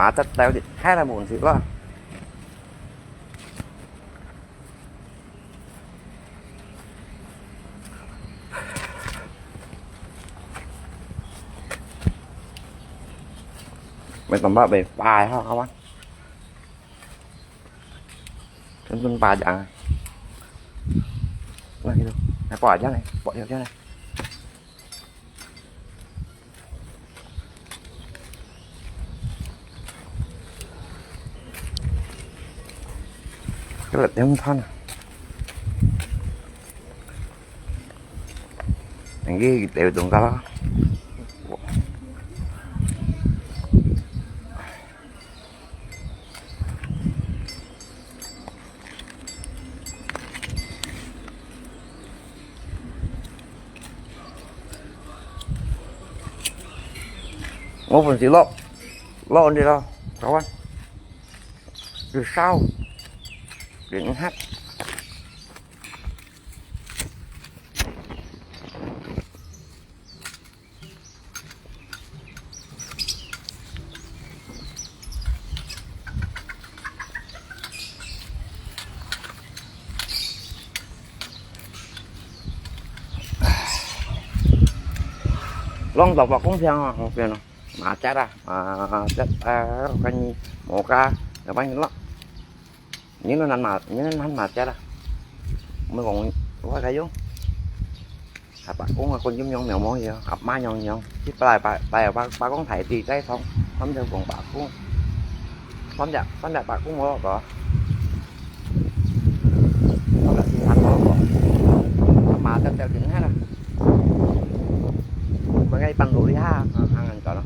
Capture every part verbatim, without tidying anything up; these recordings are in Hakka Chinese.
啊，這兜就開了門去了。Mày tầm bạ về bài ha, không á? Chân chân bài chẳng. Này, cái đâu? Này, bỏ ra này, bỏ ra này. Cái lật em thân à. Anh ghi đều đúng cái đó. Ngô Phượng Sĩ Lộc, Lộc đi đâu? Cháu ăn. Từ sau. Đến hát. Long tộc và cũng theo hả? Không phiền không? Mà chết à? Mà chết à, cái gì? Một cái, là bao nhiêu lắm? Những nó năn mà, những nó năn mà chết à? Mới còn có cái giống. Hạt bạc cũng là con giống nhông mèo món gì đó, hạt má nhông nhông. Chứ bà, bà, bà, bà, bà con thấy thì trái thông, không theo còn bạc cũng. Không dạ, không dạ bạc cũng có có. Không là xin thắng có có. Mà tao tao chính hết à. Mà ngay bằng lối ha, hàng ngàn cỏ đó.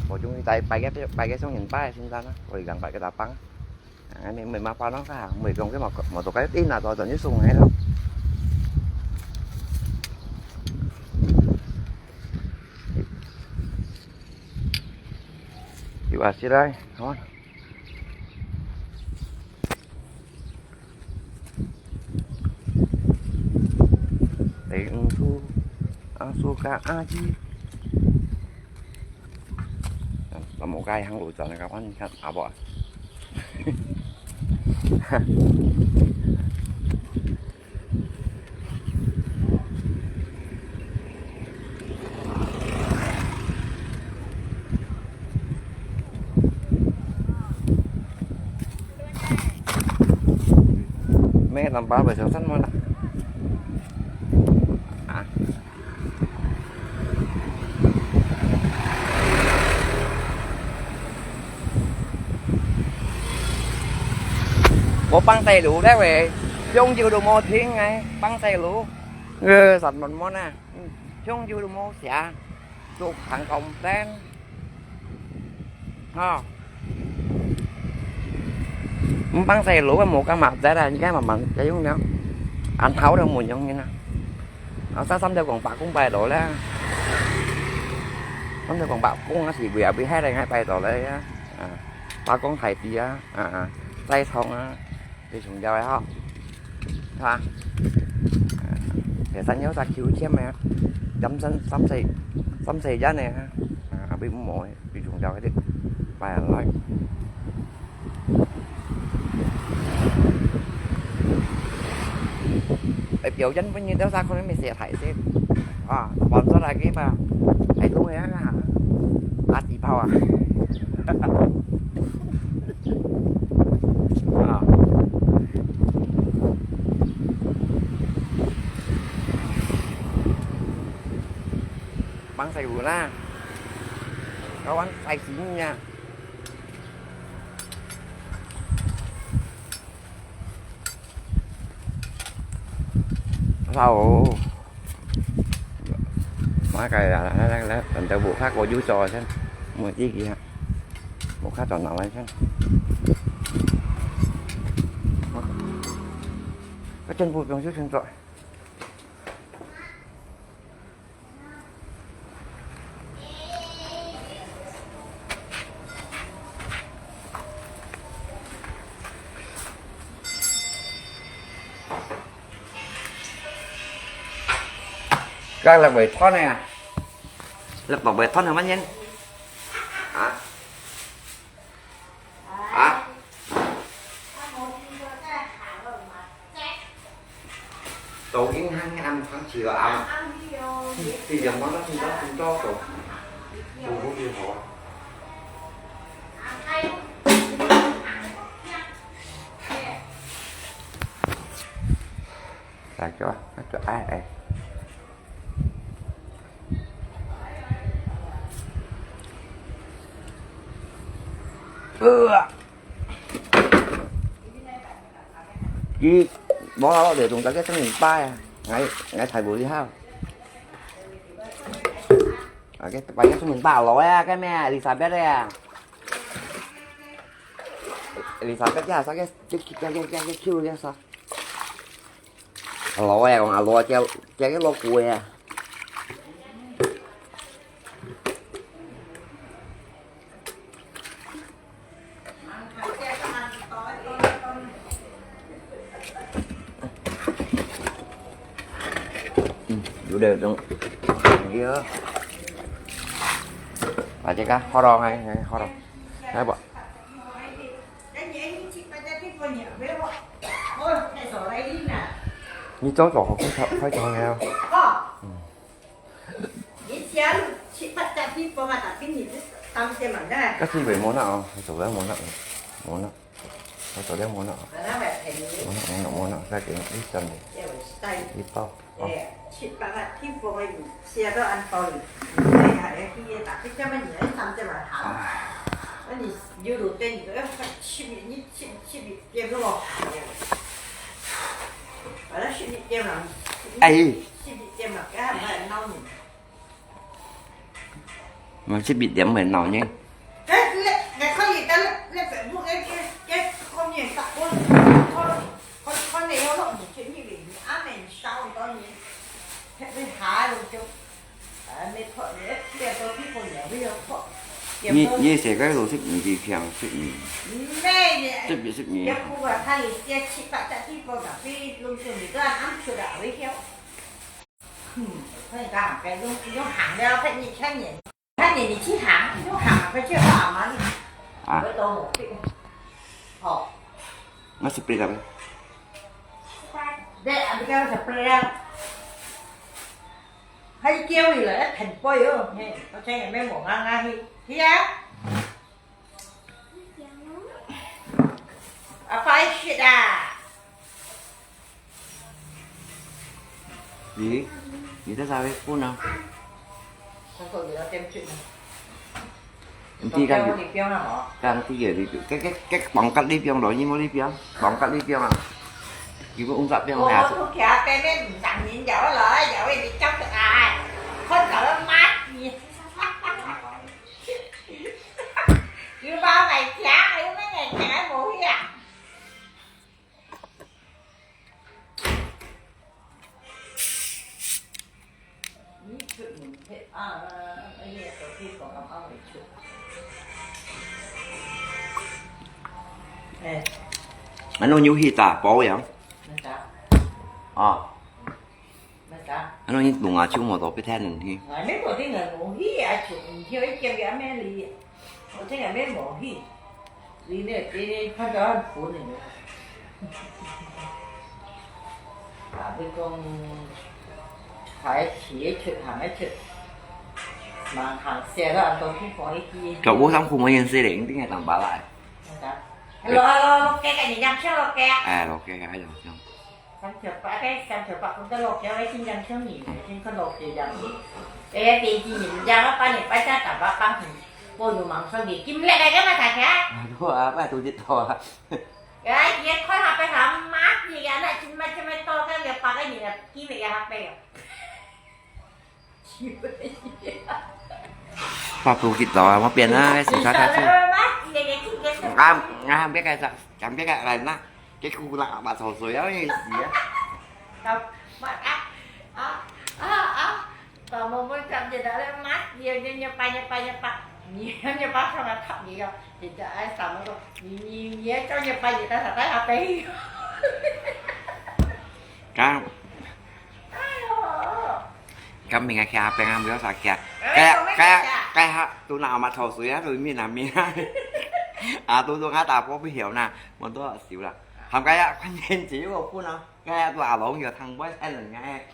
Có chúng ta bài ghép, bài ghép xong nhìn bài xin ra nó. Rồi gắn bài cái tạp băng. À, mình, mình mà qua nó cả, mình còn cái mà, mà tụi cái tin là tụi, tụi nó sung hay lắm. Chịu à, xí đây, không? Để ung thu, à, su cả, à, chi. Là một cái hang lụi chọn này các bạn, à, bỏ. Mẹ làm ba bảy sáu sẵn mà nè. À. Có băng tay lũ đấy vậy. Chúng chịu đủ mô thiên ngay, băng tay lũ. Ừ, sẵn một món à. Chúng chịu đủ mô xả. Chụp hàng công ten. Ha. Băng tay lũ một cái mặt ra là cái mà mình cái giống nhau. Anh tháo được một giống như nào. Nó sao xăm theo còn bạc cũng bay đổ lá. Xăm theo còn bạc cũng nó chỉ vì bị hai này hai bay đổ lá á. À. Bác con thầy tía. À. Tay thông á. Đi xuống dầu á. Ha. Để xanh nhớ ta khiu chiếm mẹ. Chấm xanh, xăm xì. Xăm xì giá này ha. À, bị mỏi. Bị xuống dầu cái đi. Bài ăn nói. Ê, biểu diễn với như đó sao không biết mình sẽ thải xếp. À, bọn tôi là cái mà. Thải đúng rồi á. Á, chỉ phao à. À. Bắn xài gù na. Có bắn xài xính nha. Sao? Má cái là, là, là, là, là, là bộ khác có dú cho chứ. Mua tí kìa. Bộ khác chọn nào ấy chứ. Cái chân vụt bằng chiếc chân rồi. Các là bảy thon này à? Là bảo bảy thon là bao nhiêu? Hả? 抖音還恁長期了啊，比較忙到今朝今朝都，都不知好。來，給我，給我，哎，哎。呃。 佢無落來，總共个十零八啊，𠊎，𠊎睇無幾好。啊，該擺个十零八落啊，該咩Elizabeth个啊，Elizabeth个啥个，个个个个个Q个啥，阿羅个，講阿羅个，个个老古个啊。 嗯，有點重，有。啊，這個好了，還，還好了，來吧。你走走，快走，快走了。嗯。 你想七八隻地方啊，tapi你是當天嘛，那該是為無拿哦，還走了無拿，無拿，還走了無拿哦。那麼便宜。無拿，無拿，無拿，再給你一張的。要帶一包。哦。哎，七八个地方啊，你寫到恁多哩，你還要去，tapi這麼你還當天嘛好。唉。那你有路邊你都要去，你去，去 點个無？哎。哎。嘛，這邊點會鬧呢。哎，你，你可以在那，那Facebook那个，那个comment打，我，我，我，我那要弄你去那边，你阿妹烧很多年，那，那下就 你，你自家都食米，佢平食米。特別食米。嗯，可以講，佢用行了，佢一千年。看你，你去行，用行，佢就到阿妈哩。啊。我都没病。哦。那是别个呗。对，啊，你讲是别个。 還叫你來，還跈背哦，嘿，我請你免無硬硬去，去啊！阿爸食啊！咦，你在啥位混啊？他說你要點去呢。 你知个，你放啊，吼。該你个，你，該，該，該，放隔壁放咯，你無你放，放隔壁放啊。佢會用隻放下。我，我屋企邊个毋當人有來，有个你叫出來，看到了罵你。有包來食，有咩來食，無去啊？ 哎。恁樣有去打保養？啊。恁樣你弄啊，就無到別天去。啊，你無定个無去啊，就毋曉一點个咩哩。 我這个面無去，你呢，你呢，看到很苦呢。啊，你講，還係出行个出，忙行寫了，都去看一去。腳步上苦沒人識咧，一定要當巴拉。好个，好个，好个，你講笑，好个啊。哎，好个，哎，好个。 三十八个，三十八分到六个，我真正想你，真个六个人。哎呀，第一年，人家我把你摆在打包帮你，我有忙说你，今日来干嘛大家？啊，我啊，拜托你到啊。哎，你看下边还骂你呀，那今麦这么多个，有八个人了，今日也还没有。 Pabukit daw, ah, mapian na, eh, susah kasi. Ah, ah, ambil kayak sa-, ambil kayak lain na. Kayak kulang apa sosoy, ah, eh, siya. Tama, ah, ah, ah, ah. Kamu pun tak jadi dah mas, dia, dia nyepa, nyepa, nyepa. Dia nyepa sama tak dia. Tidak, eh, sama tu. Ni, ni, ni, eh, kau nyepa, nyepa, tak tahu apa. Kan. Ayo. 今明日去阿伯阿姆屋下徛，該該該下都拿嘛潮水啊，對面啊面啊，啊都都啊打波不曉啦，我都少啦，含該啊，關鍵只有我分啊，哎，做阿郎个，通過才能哎。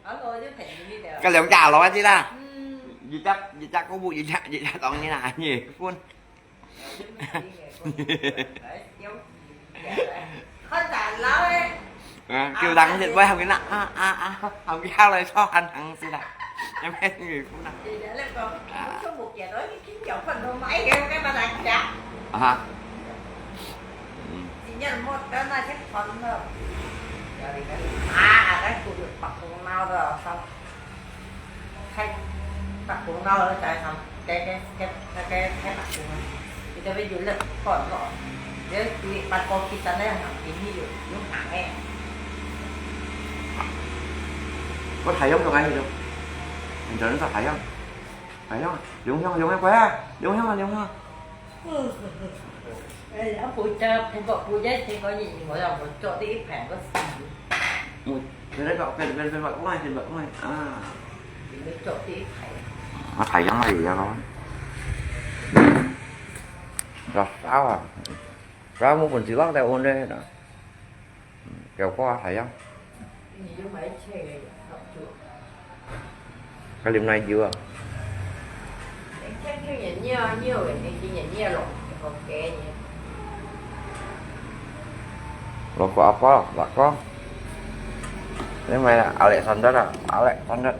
阿郎就便宜个。个兩隻阿郎啊，知啦。嗯。一隻，一隻个布，一隻，一隻當然啦，你分。看大佬个。啊，叫人食，我後面啦，啊，啊，啊，後面下來坐，還行食啦。有咩你分啊？人家那個，我就無見到，你聽講看到買个，該麼人家？啊哈。嗯。今年莫跟那些朋友。啊，那個白頭毛的，上 開，白工佬在上，該，該，該，該，該，該白工啊，佢特別有力幹咯。這，這八個其實呢，行業有，有行个。我太陽都愛去了，你真的是太陽，太陽啊，龍香，龍香，快啊，龍香啊，龍香啊。 哎呀，不加，不過，不加，這個你，我要我做第一排，我死。我，別，別，別，別，別，別，啊。你們做第一排。啊，太陽來了咯。要燒啊！燒，我本身落在屋內了。 嗯，叫我啊，係啊。你就買車个呀，好做。該啉奶酒啊？你天天也尿尿个，你今日尿咯，好个呢。老公阿婆，老公。你買了Alexander啊，Alexander。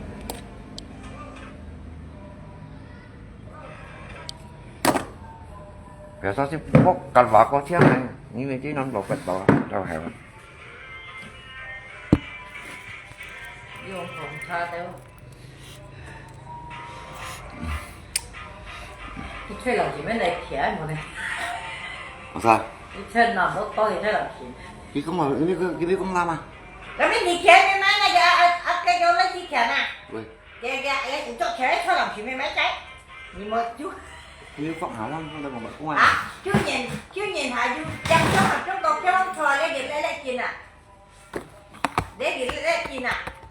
Biasa si pok kan bako siang kan, ni mesti nang lopet bawah, tau hewan. 用紅茶的。你吹冷氣沒來聽無呢？我說，你吹冷氣，你吹冷氣。你講我，你講，你講啥嘛？那麼你聽沒買那個啊，啊，啊，該個冷氣聽啊？喂。 你，你，你，你做起來出人皮咩咩仔？你無就，你放下啦，我來講白講啊。啊，舊年，舊年下就將中啊，中國叫出來，你來來緊啊，你來來緊啊，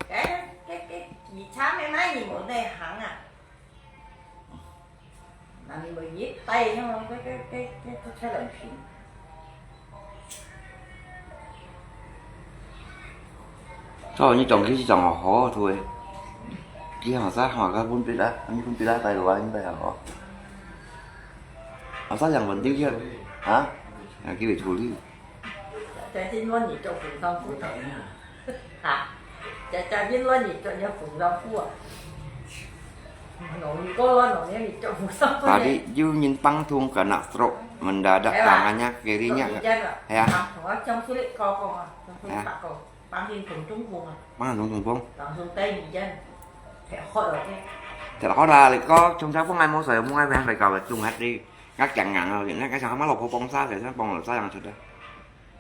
哎，這，這，你差沒買，你無內行啊。 那你無一帶，因為這，這，這，這，這出人皮。哦，你講起這種哦，好好聽誒。佢好在好个分別啊，你分別啊，帶路啊，應該好。好在養穩定去啊，啊，機會處理。 在這亂你做紅燒魚頭。哈，在，在這亂你做，你紅燒魚啊。農民過亂，農民你做紅燒魚。Tadi有人pantung kena stroke, mendadak tangannya kirinya. Ya. Ah, 我上次你講過啊，上次你講過，pantung中風啊。Pantung中風。Langsung tay你jangan. Kayak hot loh, kayak. Tidak hot lah, liko, cuma saya pun ngai mau saya, mau ngai pengen kau, cuma hati, nggak jangan loh, ini kan sama lo, popong saya, saya popong saya yang sudah.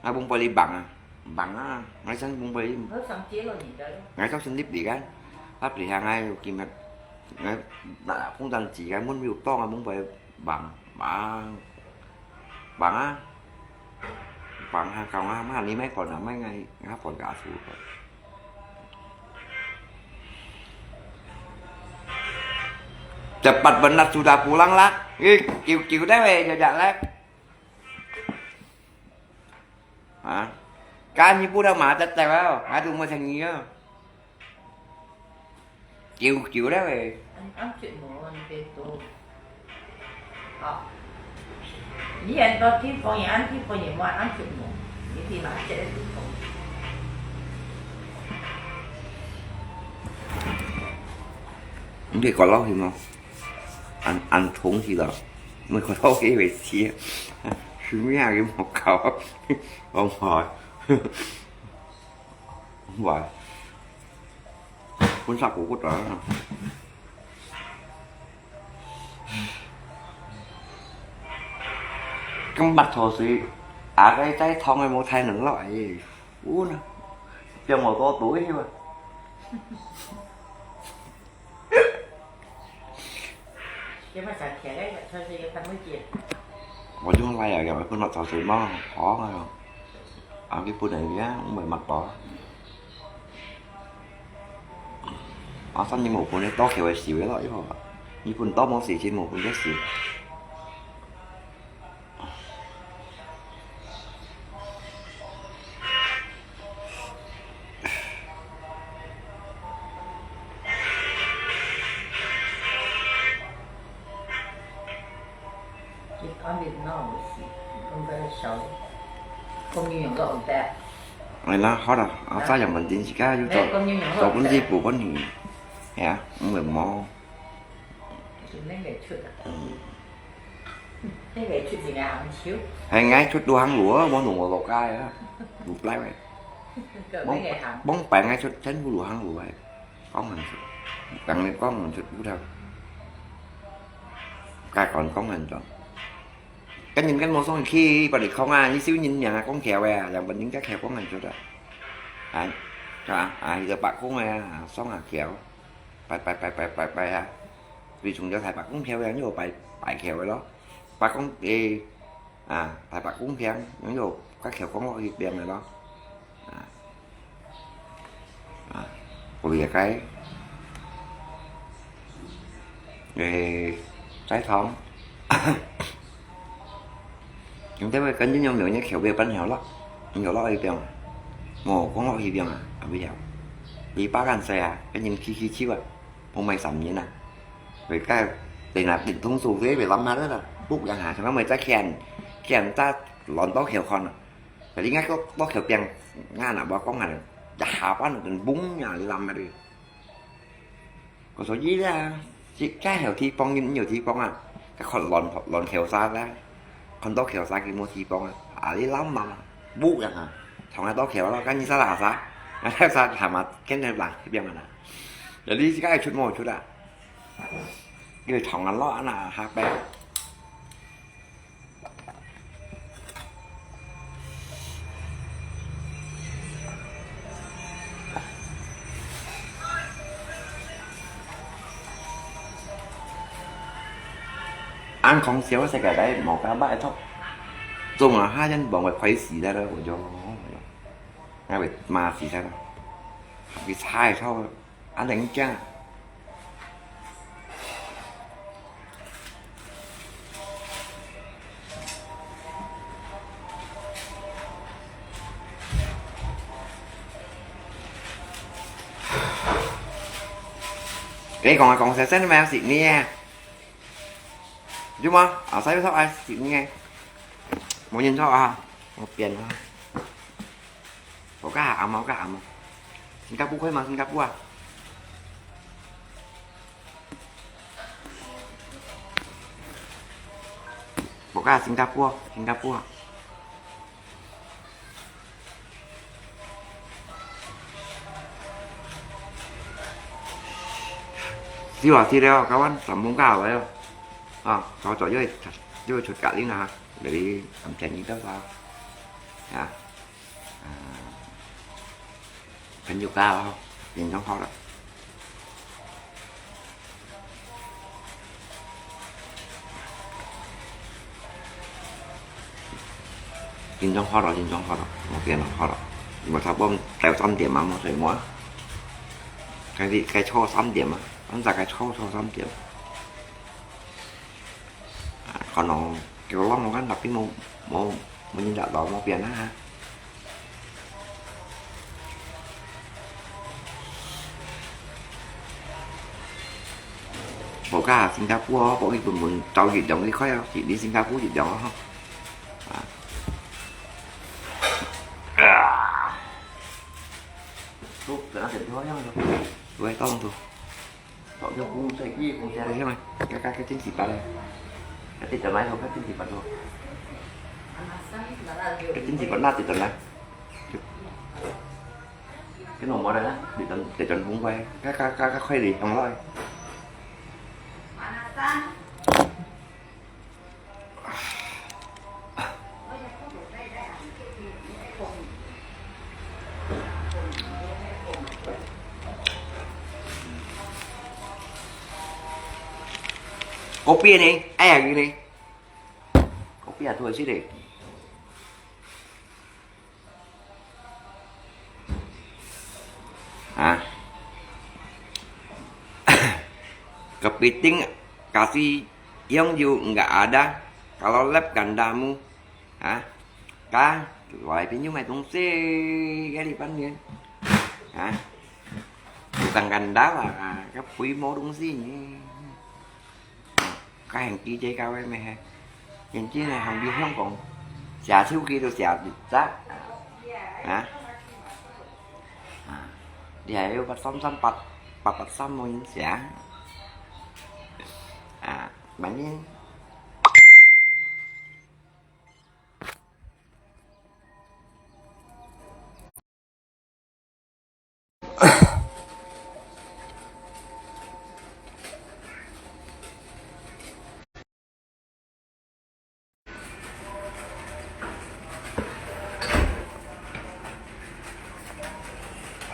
Ngai bung pali bang ah. Bang ah. Ngai san bung pali. Ngai san sendip di kan. Tapi hai ngai kimet. Ngai nak phung tan ci kan mun yu tong ah bung pali bang. Bang. Bang ah. Bang ha kau ngah ma ni mai kon ah mai ngai ngah pon ka su. Cepat benar sudah pulang lah. Ih, kiu-kiu deh weh, jajak lek. Hả? Cá như bút đâu mà tao tao á, hả tụi mày thành gì á? Chiều chiều đó rồi. Ăn, ăn chuyện mổ ăn về tù. Ờ. Ý ăn tao thiếu con nhà ăn thiếu con nhà mà ăn chuyện mổ. Ý thì mà ăn chuyện thiếu con. Không biết có lâu thì mà ăn ăn thốn thì là mới có lâu cái về chia. Chứ mấy hàng cái một cầu. Ông hỏi. Không phải. Cuốn sách của quốc tế. Cái mặt hồ sĩ. À cái trái thông này một thai nướng loại gì. Ú nè. Cho một tô túi chứ mà. 我用來啊，又係分落茶水嘛，好啊。啊，佢本來个，毋會抹到。啊，三年無分你多條个少个咯，以後啊，你分多無事情，無分个少。講應用都毋得。哎，那好了，啊，再講問題，自家又做，哎，講應用都毋得。做本事補本事，係啊，毋會無。就恁个出啊。嗯。恁个出是𠊎行手。係，𠊎出路行路啊，我同我老家啊，路來喂。就恁个行。往擺𠊎出全部路行路啊，講行出，講講行出，不知道。該講講行出。 跟人跟無上去，把你講啊，你少人命啊，講橋个啊，兩本人家橋講很久的。啊，是吧？啊，一個伯公个啊，上啊橋，拜拜拜拜拜拜啊，最重要係伯公橋个，又拜拜橋个咯。伯公誒，啊，拜伯公橋，又甲橋講落去邊个咯。 啊，啊，我也該，誒，齋堂，因為跟人有沒有人口味分曉了，有了一邊，無講落去邊啊，啊不曉，一百萬歲啊，跟人去去去啊，不賣三年啊，所以該，對那頂通數這邊諗下了，不然啊，什麼沒在看，看在亂到口看啊。 Jadi ngah kok tok kêu piang ngana ba kong ngana. Dah hapa na den bung nya lam mari. Ko so ji la. Si ka heo ti pong yin yo ti pong a. Ka khon lon lon kêu sa la. Khon tok kêu sa ki mo ti pong a. Ali lam ma. Bu ya ha. Thong a tok kêu la kan ni sa la sa. Ngana sa hama ken den bang piang ngana. Jadi si ka chut mo chut a. Ki thong a lo ana ha pe. 恁講笑，世界裡無个歹讀，總啊，下陣望會快死了，我就，我就，我會罵死了，佢差錯。 啊，人家。你講啊，講先生，你咪有食呢？有嗎？啊，使唔使愛食呢？無人做啊，我變啊。 我个阿毛个阿毛，新加坡可以嗎？新加坡啊？我个新加坡，新加坡啊。死啊死了，kawan，sambung ka awal. Ah, kau tak yoi, yoi cut kat lina. Jadi, am chani tau sa. Ya. 朋友家哦，緊張好了。緊張好了，緊張好了，我變了好了。我差不多到三點嘛，我睡摸。该该超三点嘛，俺大概超超三点。 啊，可能叫我我看tapi無無無人打到無變啊。無个新加坡，無去本本找月亮去開啊，去你新加坡月亮啊。啊。啊。都，等下等電話一下咯。喂，到了。 Thok yung kung sa iki, kung sa iki, may. Kaka, kaka, chin si pala. Kati tamay ho, kati si pala. Kati si pala, ti tamay. Cái nồi mỡ đây đó, để cho, để cho bún quay. Kaka, kaka, kaka, khuấy đi, không lôi. Kopi ni, ai lagi ni. Kopi atu isi deh. Ha? Kepiting kasih yang you enggak ada, kalau lep gandamu, ha? Ka, wai pin you mai tong se, ya di pan ni. Ha? Bukan ganda lah, ka pui mo tong si ni. Ka hàng chi chế cao em hay. Hiện chi này hàng đi Hồng Kông. 寫手機都寫一隻。啊？啊，你還有八三三八，八八三無人寫。啊，慢點。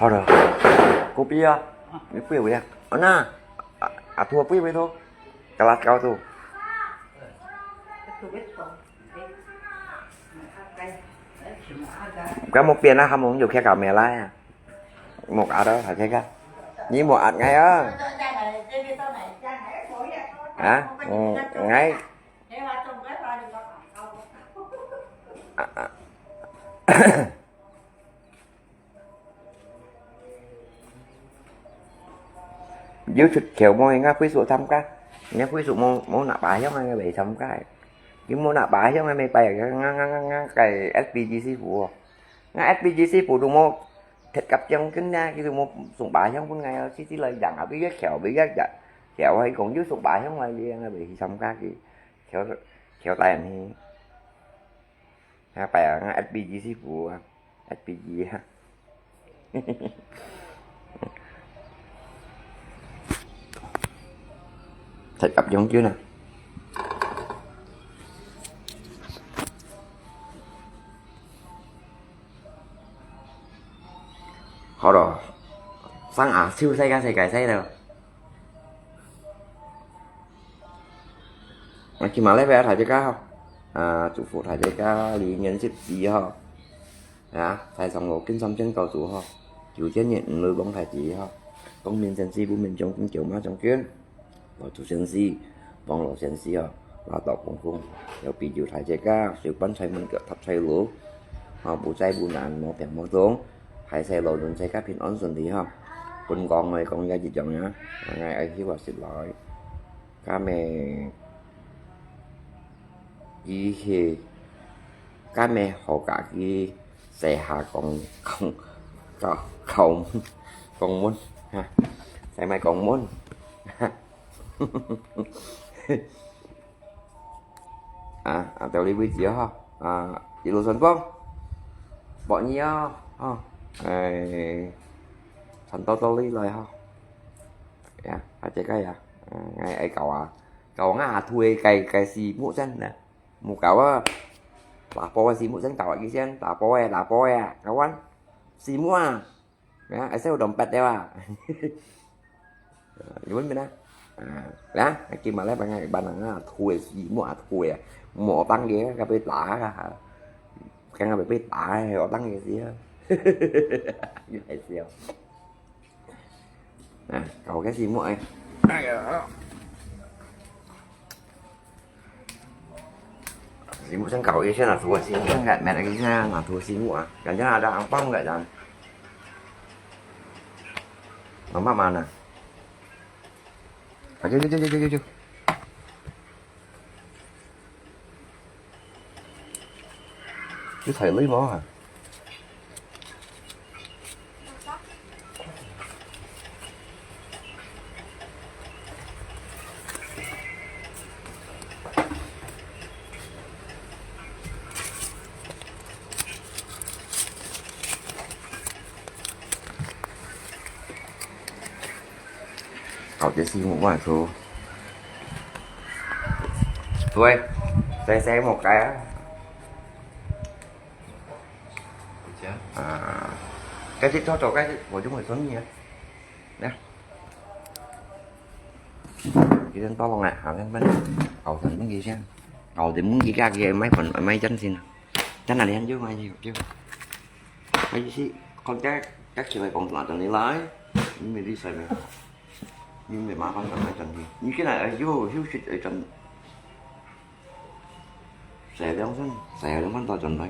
好了，kopi啊，你不要不要，啊那，啊啊，tu apa itu tu, kelas kau tu. Kau mau pian lah, kamu yuk kaya kamera ya. Một ạt đó, phải check á. Nhi một ạt ngay á. Hả? Ừ, ngay. À, à. Yuk chụt khéo môi ngã phui sụt thăm ka. Ngã phui sụt mô, mô nạ bá hiong ngã bể thăm ka. Yuk mô nạ bá hiong ngã mê pai ngã, ngã, ngã, ngã, ngã, cái S P G sư phụ. Ngã S P G sư phụ đúng mô. Thiệt cặp trong kinh nha, cái mô sung bá hiong phun ngã, sư, sư lời giảng à, bây giờ khéo, bây giờ giảng. Khéo hay cũng yuk sung bá hiong ngã, bây giờ ngã bể thăm ka kì. Khéo, khéo tai anh hi. Ha, phải à, S P G sư phụ à. S P G ha. Thật áp dụng chứ nè. Khó đó. Sáng à, siêu sai cái sai cái sai đâu. À, khi mà lấy về Thái Gia Ca không? À, chúc phúc Thái Gia Ca, lý nhân dịp gì hả? Hả? Thái song lô kinh song chân cầu chủ hả? Chủ chân nhện lưới bóng Thái Gia hả? Công minh chân si, bố minh chống, cũng kiểu má chống kiến. Bảo chủ chân si, bóng lô chân si hả? Là tỏ công không. Yau pi chủ Thái Gia Ca, siêu bắn sai mình cỡ thập sai lô. Hả, bố sai bố nạn, mô phèng mô tông. Thái sai lô, lùn sai các phiên ổn xuân đi hả? Quân con người con gia dịch dòng nhá. Ngày ấy hiếu và xịt lói. Cá mè ký hì, cá mè hổ cả ký, sẽ hà con, con, con, con, con muốn ha, sẽ mai con muốn. À, à, tao đi với chị ha. À, chị Lô Xuân Phong. Bọn nhí ha. Ha. Ê, thành tao tao đi lại ha. Ya, hai cái cái ya. À, ngày ấy cậu à. Cậu ngã thuê cái, cái xì mũ chân nè. Mũ cậu á. Là po xì mũ chân cậu à, cái sen, là po à, là po à. Cậu ăn. Xì mũ à. Ya, ấy sao đồng bẹt đeo à. Yuan bên đó. À, ya, cái mà lấy bằng ngày, bằng ngày thuê xì mũ à, thuê à. Mũ tăng ghế, cái bê tá, cái bê tá, tăng ghế gì á. Như vậy xíu. À, cậu cái gì mua ấy. Gì mua sang cậu đi xem là thua gì mua sang gạch mẹ cái xem là thua gì mua. Cảm giác là đang ăn bông gạch rồi. Nó mắc mà nè. À, chưa, chưa, chưa, chưa, chưa, chưa. Chứ thầy lấy máu hả? Cậu chỉ xin một vài số. Thôi, xe xe một cái á. À, cái tiếp theo cho cái của chúng mình xuống gì á. Nè. Cái tên to bằng ngại, hảo lên bên. Cậu thằng cũng gì xem. Cậu thì muốn gì ra kia máy phần máy chắn xin. Chắn là đi ăn chứ, máy gì chứ. Máy gì xí, con chắc, chắc chỉ phải còn lại tận đi lái. Những người đi xài mày. Những người má con tận lái tận đi. Những cái này ở vô, hiếu xịt ở tận. Xài lông xanh, xài lông xanh to tận đây.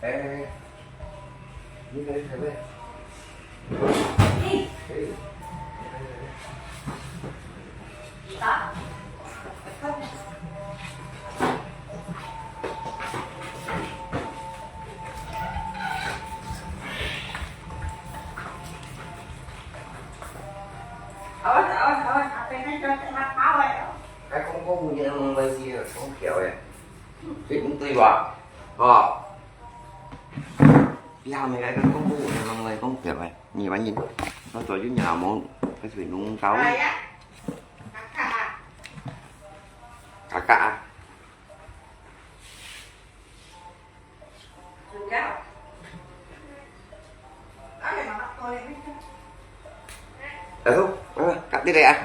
哎，你可以开会。可以。哎，公公，你能不能关心公调哎？这不对吧？啊？ Pihak mai kai kan kong bu yang mang lai kong piak ai. Ni ban yin. Nó cho yun ya mong cái chuyện nung tao. Kakak ah. Dah tu, ah, kat tiri ah.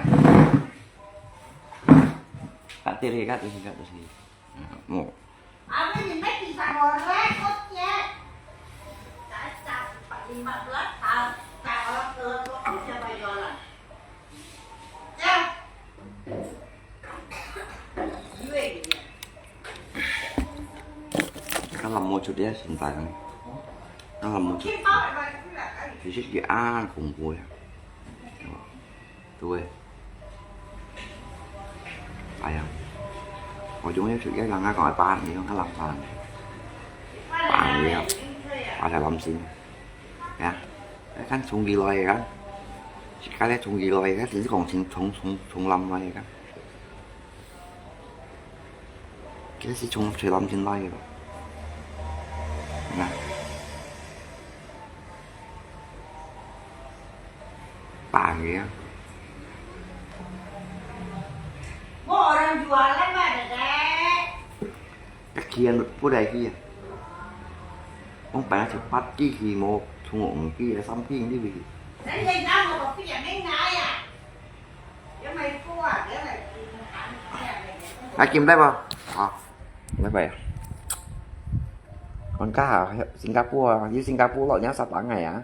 Kat tiri, kat tiri, kat tiri. Mo. Nó làm một chút đi, hiện tại nó làm một chút. Thì sẽ gì à, cũng vui. Tui. Ai ya. Ôi, chúng em sự cái là ngã gọi bạn thì không có làm bạn. Bạn đi không? Bạn là làm gì? Ya. Cái khăn sung đi lòi kan. Chỉ cái đấy sung đi lòi kan, thì còn sung, sung, sung, sung làm lòi kan. Cái đấy sung, sung làm trên lòi rồi. Nè. Pang ya. Mo orang jualan mah ada dek. Kakian pun ada kia. Wong pai na cepat ki ki mo thung ong ki ada samping di bi. Dan yang kamu kopi yang mengai ya. Yang mai kuat, yang mai kuat. Ai kim dai ba? Ah, dai ba ya. Kon ka Singapore, di Singapore lo nya sa pangai ya.